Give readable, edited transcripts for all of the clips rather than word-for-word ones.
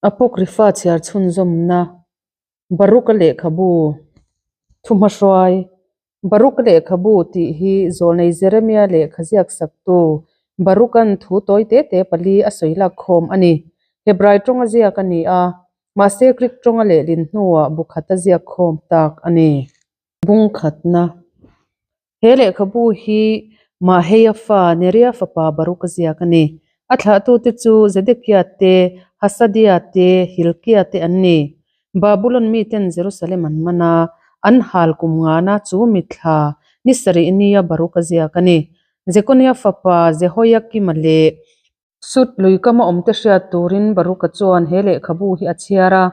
Apocrypha chhiar chhunzawmna Baruka lehkhabu thuhmahruai Baruka lehkhabu tih hi Zawlnei Jeremia lehkha ziak saktu Baruka'n thu tawi te te pali a sawi lak khawm a ni. Hebrai tawnga ziak a ni a, mahse Greek tawnga lehlin hnuah bu khat a ziak khawm tak a ni. Bungkhatna He lehkhabu hi Maheia fa Neria fapa Baruka ziak a ni. A thlahtute chu Zedekia te, Hasadia te, Hilkia te an ni. Babulon miten Jerusalem an man a, an hal kum ngana chu mithla ni sarih nia Baruka ziak a ni. Jekonia fapa Jehoiakima leh Sut lui kama awmte hriat turin Baruka chuan he lehkhabu hi a chhiar a,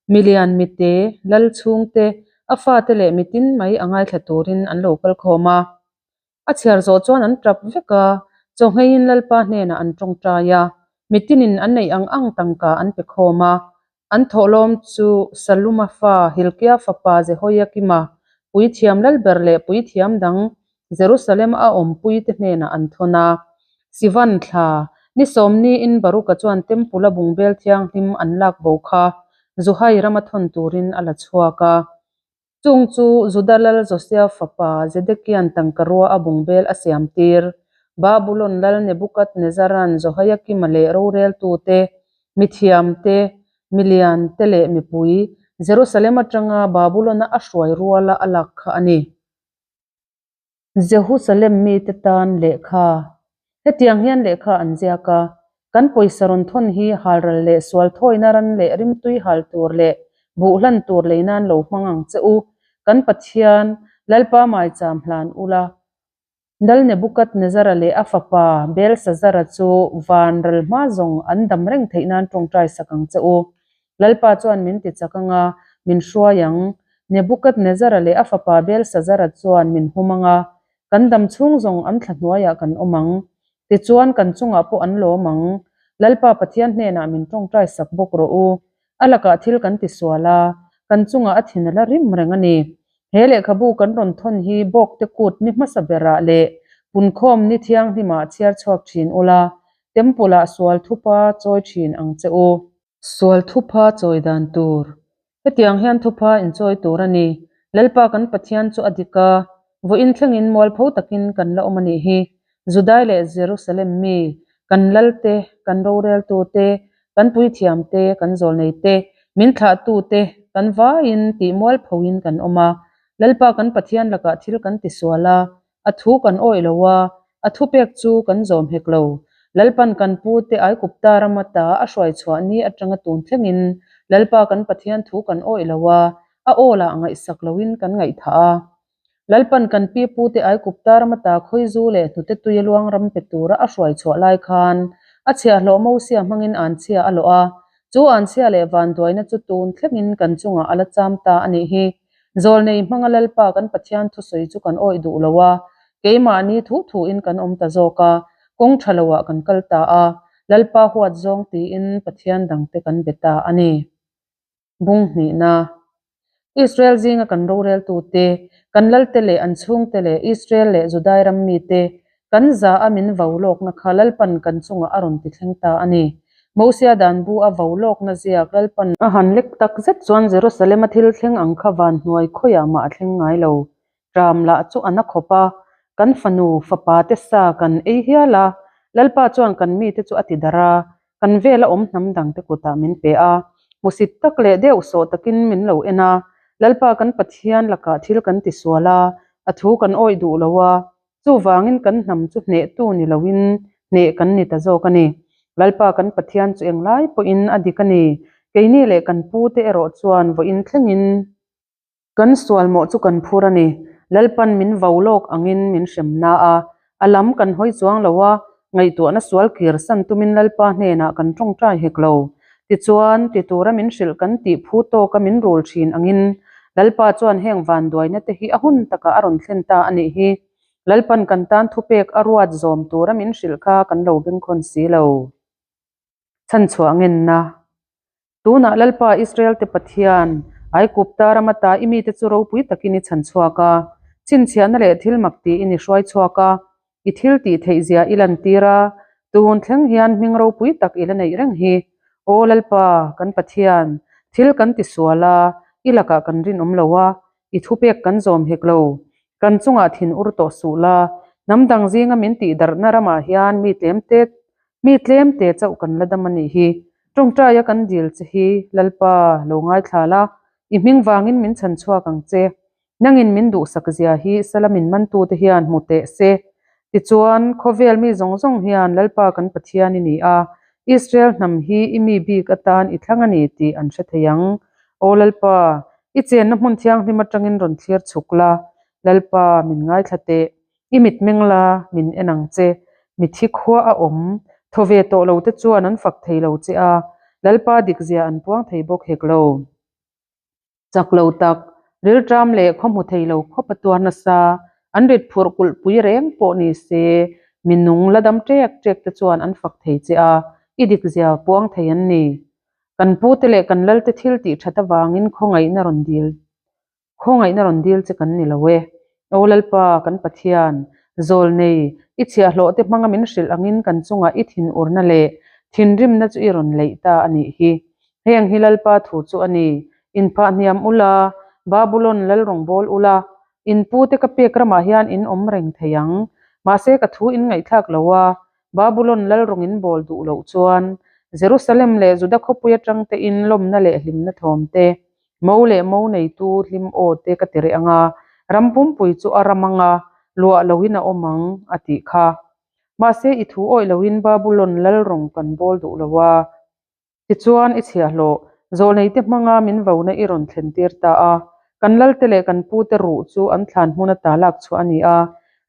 milian mite, lal chhungte, a fate leh mitin mai a ngaithla turin an lo kal khawm a. A chhiar zawh chuan an tap vek a, chawhngeiin Lalpa hnenah an tawngtai a, mitinin an neih ang ang tangka an pe khawm a. An thawhlawm chu Saluma fa Hilkia fapa Jehoiakima, puithiam lalber leh puithiam dang Jerusalem a awmpuite hnenah an thawn a. Sivan thla, ni sawmniin Baruka chuan Temple-a bungbel thianghlim an lak bo kha Zuhai rama thawn turin a la chhuak a. Chung chu Juda lal Josia fapa Zedekia'n tangkarua a bungbel a siam tir. Babulon lal Nebukadnezzara'n Jehoiakima leh roreltute, mithiamte, miliante leh mipui, Jerusalem atanga Babulon-a a hruai ruala a lak kha a ni. Jerusalem mite tan lehkha. Hetiang hian lehkha an ziak a, Kan pawisa rawn thawn hi halral leh sual thawina ran leh rimtui hal tur leh buh hlan tur lei nan lo hmang ang che u. Kan Pathian, Lalpa maicham hlan ula, Lal Nebukadnezara leh a fapa Belsazara chu van ral hma zawng an dam reng theih nan tawngtai sak ang che u. Lalpa chuan min ti chak ang a, min hruai ang. Nebukadnezara leh a fapa Belsazara chuan min hum ang a, kan dam chhung zawng an thla hnuaiah kan awm ang. Tichuan kan chungah pawh an lawm ang. Lalpa Pathian hnenah min tawngtai sak bawk rawh u. A lakah thil kan ti sual a, kan chungah a thin a la rim reng a ni. He lehkhabu kan rawn thawn hi Bawkte kut ni hmasa berah leh punkhawm ni thianghlimah chhiar chhuak thin ula, Temple-ah sual thupa chawi thin ang che u. Sual thupha chawi dan tur. Hetiang hian thupha inchawi tur a ni. Lalpa kan Pathian chu a dik a, vawiin thlengin mualpho takin kan la awm a nih hi. Judai leh Jerusalem mi, kan lalte, kan roreltute, kan puithiamte, kan zawlneite, min thlahtute, kan vaiin tih mualphoin kan awm a. Lalpa kan Pathian lakah thil kan tisual a, A thu kan awih lo a, a thupek chu kan zawm hek lo. Lalpan kan pute Aigupta ram ata a hruai chhuah ni atanga tun thlengin Lalpa kan Pathian thu kan awih lo a, a aw lah ngaihsak loin kan ngaihthah a. Lalpan kan pi pute Aigupta ram ata khawizu leh hnute tuia luang ram pe tura a hruai chhuah lai khan a chhiahhlawh Mosia hmangin anchhia a lawh a, chu anchhia leh vanduaina chu tun thlengin kan chungah a la cham ta a nih hi. Zawlnei hmanga Lalpa kan Pathian thusawi chu kan awih duh lo a, keimahni thu thuin kan awm ta zawk a, kawng tha loah kan kal ta a, Lalpa huat zawng tiin Pathian dangte kan be ta a ni. Bung hnihna. Israel zinga kan roreltute, kan Lalte leh an chhungte leh Israel leh Judai ram mite, Kan za a min vo lawkna kha Lalpan kan chungah a rawn ti thleng ta a ni. Mosia dan bu a vo lawkna ziak Lalpan a han lek tak zet chuan Jerusalem a thil thleng ang kha van hnuai khawiah mah a thleng ngai lo. Ṭam lah chu a na khawp a, kan fanu, fapa te sa kan ei hial a, Lalpa chuan kan mite chu a ti darh a, kan vela awm hnam dangte kutah min pe a, hmusit tak leh deuh sawh takin min lo en a, Lalpa kan Pathian lakah thil kan ti sual a, a thu kan awih duh lo a, Chuvangin kan hnam chu hnehtu ni loin hneh kan ni ta zawk a ni. Lalpa kan Pathian chu englai pawhin a dik a ni. Keini leh kan pute erawh chuan vawiin thlengin kan sual mawh chu kan phur a ni. Lalpan min vo lawk angin min hrem na a, a lam kan hawi chuang lo a, ngaihtuahna sual kir san tumin Lalpa hnenah kan tawngtai hek lo. Tichuan, ti tura min hrilh kan tih phu tawka min rul thin angin Lalpa chuan heng vanduaina te hi a hun takah a rawn thlen ta a nih hi. Lalpan kan tan thupek a ruat zawm tura min hrilh kha kan lo bengkhawn si lo. Chhanchhuah ngenna. Tunah Lalpa Israel te Pathian, Aigupta ram ata i mite chu ropui takin i chhanchhuak a, chhinchhiahna leh thil mak tiin i hruai chhuak a, I thil tih theih zia i lantir a, tun thleng hian hming ropui tak i la neih reng hi. Aw Lalpa, kan Pathian, thil kan tisual a, i lakah kan rinawm lo a, i thupek kan zawm hek lo. Kan chungah thin ur tawh suh la, hnam dang zinga min tihdarhna ramah hian mi tlemte mi tlemte chauh kan la dam a nih hi. Tawngtaia kan dil che hi, Lalpa, lo ngaithla la, i hming vangin min chhan chhuak ang che. Nangin min duhsak zia hi sala min mantute hian hmu teh se. Tichuan, khawvel mi zawng zawng hian Lalpa kan Pathian i ni a, Israel hnam hi i mi bik atan i thlang a ni tih an hre thei ang. Aw Lalpa, i chenna hmun thianghlim atangin rawn thlir chhuk la, Lalpa, min ngaithla teh. I mitmeng la, min en ang che. Mithi khua a awm, thaw ve tawh lo te chuan an fak thei lo che a, Lalpa dikzia an puang thei bawk hek lo. Chak lo tak, rilṭam leh khaw hmu thei lo khawp a tuar nasa, an rit phurh kulh pui reng pawh ni se, mi nung la dam ṭek ṭek te chuan an fak thei che a, i dikzia puang thei an ni. Kan pute leh kan lalte thil tih ṭhat avangin khawngaihna rawn dil Khawngaihna rawn dil che kan ni lo e. Aw Lalpa, kan Pathian, zawlnei, i chhiahhlawh te hmanga min hrilh angin kan chungah i thinurna leh thinrimna chu i rawn leih ta a nih hi. Heng hi Lalpa thu chu a ni, Inphah hniam ula, Babulon lal rawngbâwl ula, in pute ka pek ramah hian in awm reng thei ang. Mahse ka thu in ngaihthlak lo a, Babulon lal rawng in bawl duh loh chuan, Jerusalem leh Juda khawpui atang tein lawmna leh hlimna thawm te, mo leh mo neitu hlim aw te ka ti reh ang a, ram pumpui chu a ram ang a, luah loin a awm ang, a tih kha. Mahse i thu awih loin Babulon lal rawng kan bawl duh lo a. Tichuan i chhiahhlawh, zawlneite hmanga min vona i rawn thlen tir ta a. Kan lalte leh kan pute ruh chu an thlan hmun ata lak chhuah a ni a,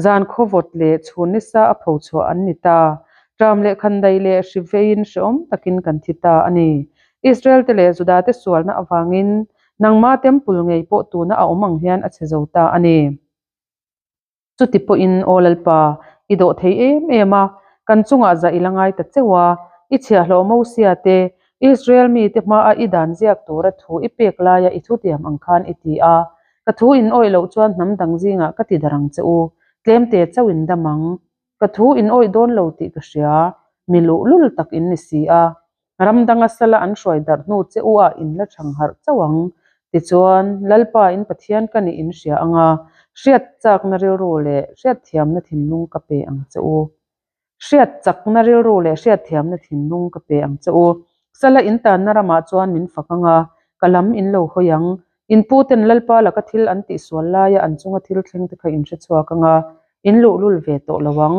zan khawvawt leh chhun nisa a pho chhuah an ni ta. Ṭam leh khandaih leh hri veiin hrehawm takin kan thi ta a ni. Israel-te leh Juda-te sualna avangin nangma temple ngei pawh tuna a awm ang hian a chhe zo ta a ni. Chuti pawhin, Aw Lalpa, i dawh thei em em a, kan chungah zah i la ngai ta cheu a, i chhiahhlawh Mosia te, Israel mite hmaa i dan ziak tura thu i pek laia i thutiam ang khan i ti a. Ka thu in awih loh chuan hnam dang zingah ka ti darh ang che u, tlemte chauh in dam ang. Ka thu in awih dawn lo tih ka hria, mi luhlul tak in ni si a. Ram danga sala an hruai darh hnu che u ah in la chhang harh chauh ang. Tichuan, Lalpa in Pathian ka nih in hria ang a, hriat chakna rilru leh hriatthiamna thinlung ka pe ang che u. Hriat chakna rilru leh hriatthiamna thinlung ka pe ang che u. Sala in tanna ramah chuan min fak ang a, ka lam in lo hawi ang. In puten Lalpa laka thil an tihsual laia an chunga thil thleng te kha in hre chhuak ang a, in luhlul ve tawh lo ang.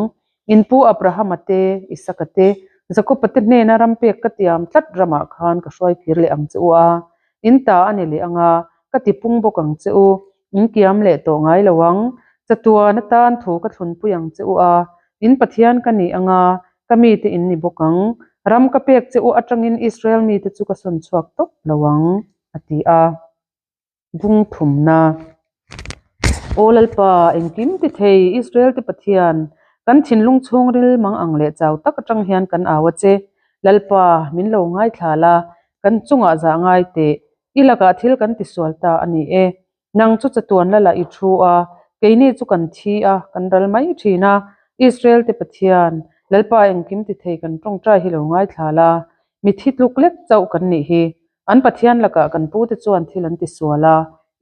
In pu Abrahama te, Isaka te, Jakoba te hnena ram pek ka tiam tlat ramah khan ka hruai kir leh ang che u a, in ta a ni leh ang a, ka ti pung bawk ang che u, in kiam leh tawh ngai lo ang. Chatuan atan thu ka thlunpui ang che u a, in Pathian ka ni ang a, ka mite in ni bawk ang. Ram ka pek che u atangin Israel mite chu ka sawn chhuak tawp lo ang, a ti a. Bung thumna. Aw Lalpa, engkim ti thei Israel te Pathian, kan thinlung chhungril mang ang leh chau tak atang hian kan au a che. Lalpa, min lo ngaithla la, kan chungah zah ngai teh. I lakah thil kan tisual ta a ni e. Nang chu chatuan lala i thu a, keini chu kan thi a, kan ral mai thin a. Israel te Pathian, Lalpa engkim ti thei kan tawngtai hi lo ngaithla la, mithi tluk lek chauh kan nih hi. An Pathian lakah kan pute chuan thil an ti sual a,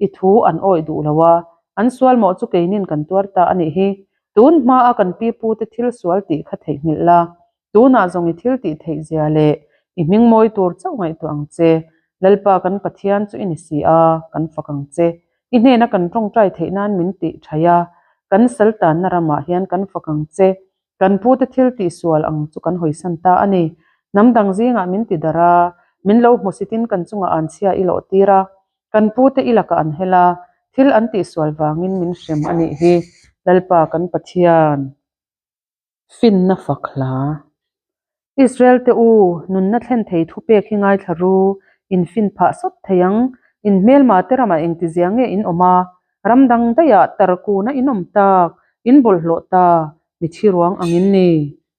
i thu an awih duh lo a, an sual mawh chu keinin kan tuar ta a nih hi. Tun hmaa kan pi pute thil sual tih kha theihnghilh la, tunah zawng i thil tih theih zia leh i hming mawi tur chauh ngaihtuah ang che. Lalpa kan Pathian chu i ni si a, kan fak ang che. I hnena kan tawngtai theih nan min tih thaih a, kan sal tanna ramah hian kan fak ang che. Kan pute thil tihsual ang chu kan hawisan ta a ni. Hnam dang zingah min ti darh a, min lo hmusitin kan chungah an chhia i lawh tir a. Kan pute i lakah an hel a, thil an tihsual vangin min hrem a nih hi. Lalpa kan Pathian. Finna fak hla. Israel te u, nunna thlen thei thupek hi ngaithla ru, in fin phah sawt thei ang. In hmelma te ramah engtizia nge in awm a, Ram dang daihah tarkuna in awm tak, in bawlhhlawh ta, mithi ruang ang in ni.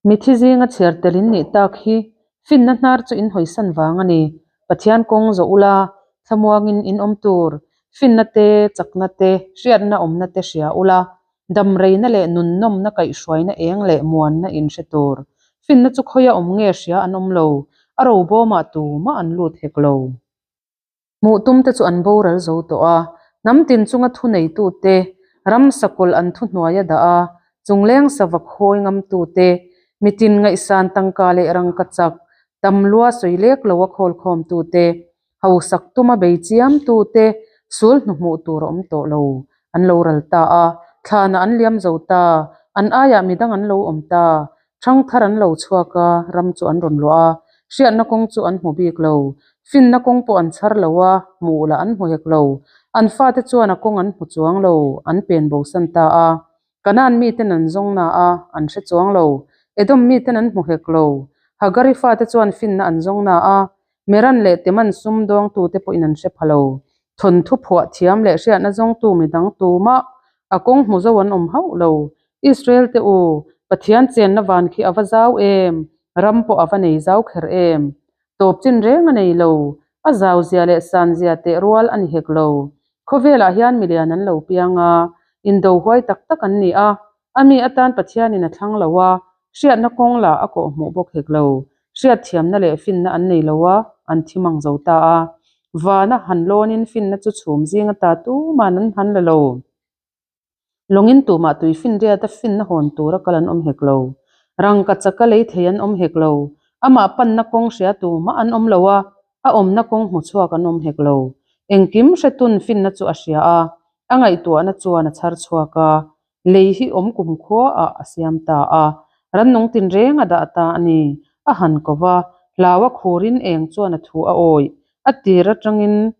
Mithi zinga chhiar tel in nih tak hi finna hnar chu in hawisan vang a ni. Pathian kawng zawh ula, thlamuangin in awm tur, finna te, chakna te, hriatna awmna te hria ula, damreina leh nunnawmna kaihhruaina eng leh muanna in hre tur. Finna chu khawia awm nge hria an awm lo. A robawmah tumah an lut hek lo. Hmuh tumte chu an boral zo tawh a, hnam tin chunga thuneitute, ram sakawlh an thuhnuai a dah a, chungleng sava khawi ngamtute, mitin ngaihsan tangka leh rangkachak tam lua sawi lek lo a khawlkhawmtute, hausak tuma bei chiamtute sul hnuhmuh tur a awm tawh lo. An lo ral ta a, thlanah an liam zo ta, an aiah midang an lo awm ta, Ṭhangthar an lo chhuak a, ram chu an rawn luah a, hriatna kawng chu an hmu bik lo. Finna kawng pawh an chhar lo a, hmuh lah an hmu hek lo. An fate chuan a kawng an hmu chuang lo, an pen bosan ta a. Kanaan miten an zawng na a, an hre chuang lo. Edom miten an hmu hek lo. Hagari fate chuan finna an zawng na a, Meran leh Teman sumdawngtute pawhin an hre pha lo. Thawnthu phuah thiam leh hriatna zawngtu midang tumah a kawng hmu zo an awm hauh lo. Israel te u, Pathian chenna van khi a va zau em? Ram pawh a va nei zau kher em? Tawp chin reng a nei lo. A zau zia leh san zia teh rual a ni hek lo. Khawvelah hian milian an lo piang a, indo huai tak tak an ni a, A mi atan Pathianin a thlang lo a, hriatna kawng lah a kawhhmuh bawk hek lo. Hriatthiamna leh finna an nei lo a, an thi mang zo ta a. Vana han lawnin finna chu chhum zing ata tuman an han la lo. Lawngin tumah tui finriata finna hawn tura kal an awm hek lo. Rangka chaka lei thei an awm hek lo. Amah panna kawng hria tumah an awm lo a, a awmna kawng hmu chhuak an awm hek lo. Engkim hretun finna chu a hria a, a ngaihtuahna chuan a chhar chhuak a, Lei hi awm kumkhua ah a siam ta a, rannung tinreng a dah ta a ni. A han ko va, hlau a khurin eng chuan a thu a awih. A tir atangin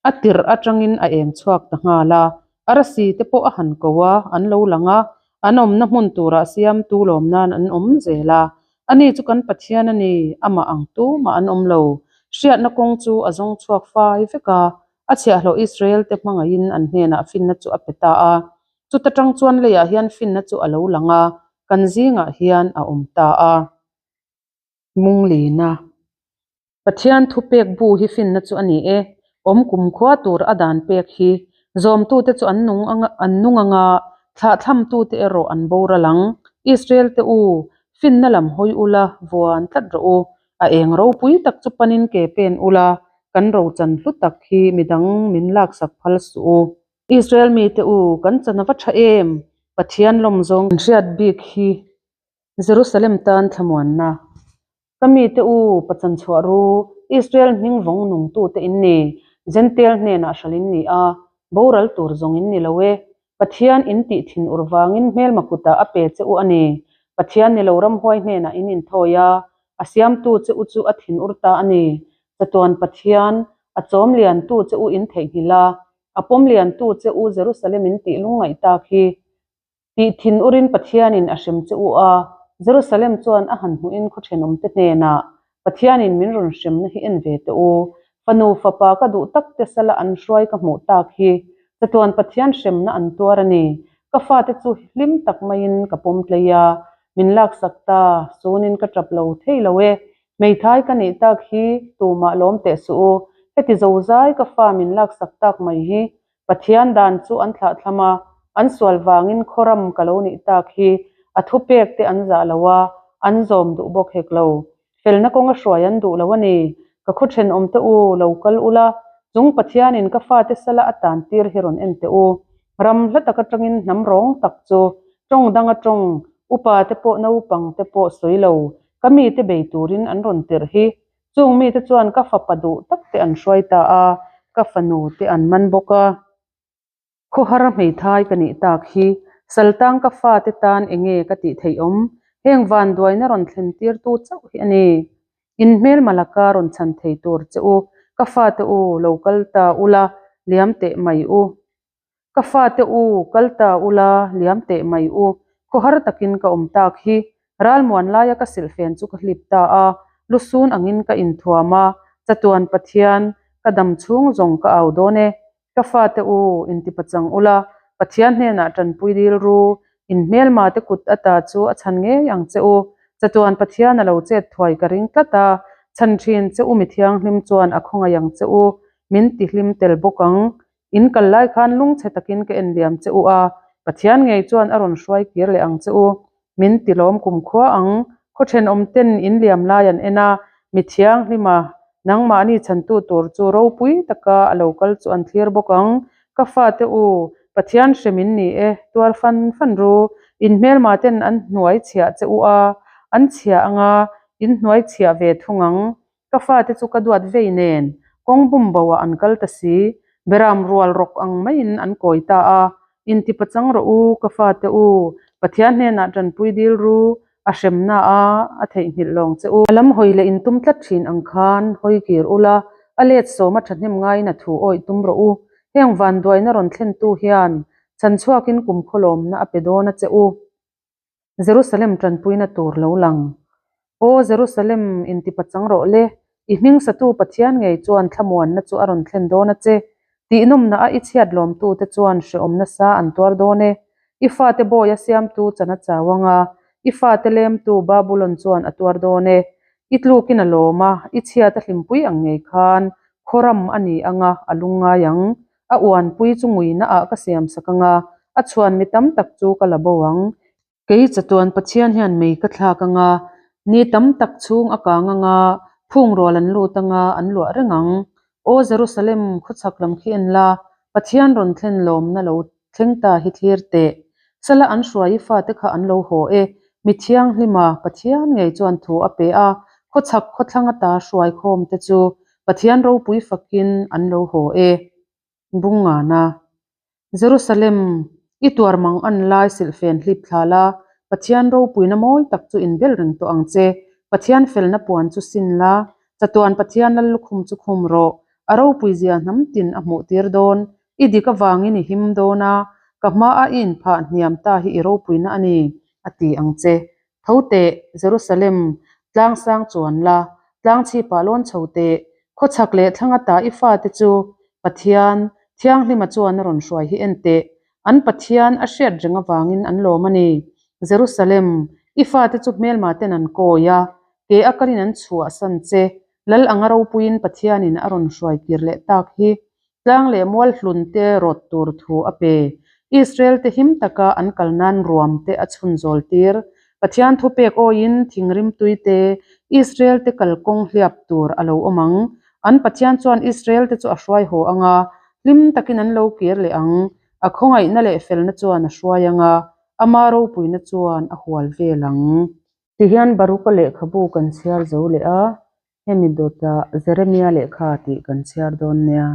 a tirh atangin a eng chhuak ta nghal a. Arasi te pawh a han ko a, an lo lang a, an awmna hmun turah siamtu lawm nan an awm zel a. Ani chu kan Pathian a ni, amah ang tumah an awm lo. Hriatna kawng chu a zawng chhuak fai vek a, a chhiahhlawh Israel te hmangaihin an hnenah finna chu a pe ta a. Chuta tang chuan leiah hian finna chu a lo lang a, kan zingah hian a awm ta a. Munglina. Pathian thupek bu hi finna chu a ni e, awm kumkhua tur a dan pek hi. Zawmtute chu an nung anga an nung anga, thlahthamtute erawh an boral ang. Israel te u, finna lam hawi ula, vuan tlat rawh u. A eng ropui tak chu panin ke pen ula, kan rochan hlu tak hi midang min laksak phal suh u. Israel mite u, kan chan a va tha em? Pathian lawm zawng kan hriat bik hi Jerusalem tan thlamuanna. Ka mite u, pachan chhuah ru, Israel hming vawng nungtute in ni, Jentail hnenah hral in ni a, boral tur zawng in ni lo e. Pathian in tih thin ur vangin hmelma kutah a pe che u a ni. Pathian ni lo ramhuai hnenah in inthawi a, a siamtu che u chu a thin ur ta a ni. Chatuan Pathian, a chawm liantu che u in theihnghilh a, A pawm liantu che u Jerusalem in tih lungngaih tak hi tih thin urin Pathianin a hrem che u a, Jerusalem chuan a han hmuhin khaw thenawmte hnenah, Pathianin min rawn hremna hi en ve teh u, fanu fapa ka duh tak te sala an hruai ka hmuh tak hi, chatuan Pathian hremna an tuar a ni, ka fate chu hlim tak maiin ka pawm tlei a, min laksak ta, sunin ka tap lo thei lo e, Hmeithai ka nih tak hi tumah lawm teh suh u, heti zozai ka fa min laksak tak mai hi Pathian dan chu an thlahthlam a, an sual vangin khawram ka lo nih tak hi a thupek te an zah lo a, an zawm duh bawk hek lo. Felna kawnga hruai an duh lo a ni. Ka khaw thenawm te u, lo kal ula, chung Pathianin ka fate sala a tan tir hi rawn en teh u. Ram hla tak atangin hnam rawng tak chu tawng danga tawng, upa te pawh naupang te pawh sawi lo, Ka mite bei turin an rawn tirh hi. Chung mite chuan ka fapa duh tak te an hruai ta a, ka fanu te an man bawk a. Khawhar hmeithai ka nih tak hi, Saltang ka fate tan enge ka tih theih awm? Heng vanduaina rawn thlen tirtu chauh hi a ni. In hmelma laka rawn chhan thei tur che u, ka fate u lo kal ta ula, liam teh mai u. Ka fate u, kal ta ula, liam teh mai u, khawhar takin ka awm tak hi. Ralmuan laia ka silhfen chu ka hlip ta a, lusun angin ka inthuam a, chatuan Pathian, ka dam chhung zawng ka au dawn e. Ka fate u, intipachang ula, Pathian hnenah tanpui dil ru, in hmelma te kut ata chu a chhan ngei ang che u. Chatuan Pathian a lo chet thuai ka ring tlat a, chhan thin che u mi thianghlim chuan a khawngaih ang che u, min tihlim tel bawk ang. In kal lai khan lungchhe takin ka en liam che u a, Pathian ngei chuan a rawn hruai kir leh ang che u. Min ti lawm kumkhua ang. Khaw thenawm ten in liam lai an en a, Mi thianghlima nangmahni chhantu tur chu ropui taka a lo kal chu an thlir bawk ang. Ka fate u, Pathian hrem in ni e, tuar fan fan ru. In hmelma ten an hnuai chhiah che u a, an chhiah anga in hnuai chhiah ve thung ang. Ka fate chu ka duat vei nen, kawng bum bo ah an kal ta si. Beram rual rawk ang maiin an kawi ta a, Intipachang rawh u, ka fate u, Pathian hnenah tanpui dil ru, a hremna a a theihnghilh lawng che u. A lam hawi leh in tum tlat thin ang khan hawi kir ula, a let sawma thahnem ngaiin a thu awih tum rawh u. Heng vanduaina rawn thlentu hian chhanchhuakin kum khawlawmna a pe dawn a che u. Jerusalem tanpuina tur lo lang. Aw Jerusalem, intipachang rawh le, i hming satu Pathian ngei chuan thlamuanna chu a rawn thlen dawn a che. Tihnawmna a i chhiat lawmtute chuan hrehawm nasa an tuar dawn e. I fate bawi a siamtu chan a chau ang a, i fate lemtu Babulon chuan a tuar dawn e. I tlukin a lawm a, i chhiat a hlimpui ang ngei khan khawram a ni ang a, a lungngai ang. A uanpui chu nguina ah ka siam sak ang a, a chhuan mi tam tak chu ka la bo ang. Kei chatuan Pathian hian mei ka thlak ang a, ni tam tak chhung a kang ang a, phung rual an lut ang a, an luah reng ang. Aw Jerusalem, khawchhak lam khi en la, Pathian rawn thlen lawmna lo thleng ta hi thlir teh. Sala an hruai i fate kha an lo haw e, mi thianghlima Pathian ngei chuan thu a pe a, khawchhak khawthlang ata hruai khawm te chu Pathian ropui fakin an lo haw e. Bungana. Jerusalem, i tuar mang an lai silhfen hlip thla la, Pathian ropuina mawi tak chu inbel reng tawh ang che. Pathian felna puan chu sin la, chatuan Pathian lal lukhum chu khum rawh. A ropui zia hnam tin a hmuh tir dawn. I dik avangin i him dawn a, ka hmaah i inphah hniam ta hi i ropuina a ni, a ti ang che. Tho teh, Jerusalem, tlang sang chuan la, tlang chhipah lawn chho teh, khawchhak leh thlang ata i fate chu Pathian, Thianghlima chuan a rawn hruai hi en teh, an Pathian a hriat reng avangin an lawm a ni. Jerusalem, i fate chu hmelma ten an kawi a, ke a kalin an chhuahsan che, Lal anga ropuiin Pathianin a rawn hruai kir leh tak hi. Tlang leh mual hlun te rawt tur thu a pe. Israel te him taka an kal nan ruam te a chhun zawl tir. Pathian thu pek awiin thingrim tui te Israel te kal kawng hliap tur a lo awm ang. An Pathian chuan Israel te chu a hruai haw ang a, hlim takin an lo kir leh ang. A khawngaihna leh felna chuan a hruai ang a, ama ropuina chuan a hual vel ang. Tihian Baruka lehkhabu kan chhiar zo leh a, hemi dawtah Jeremia lehkha tih kan chhiar dawn nia.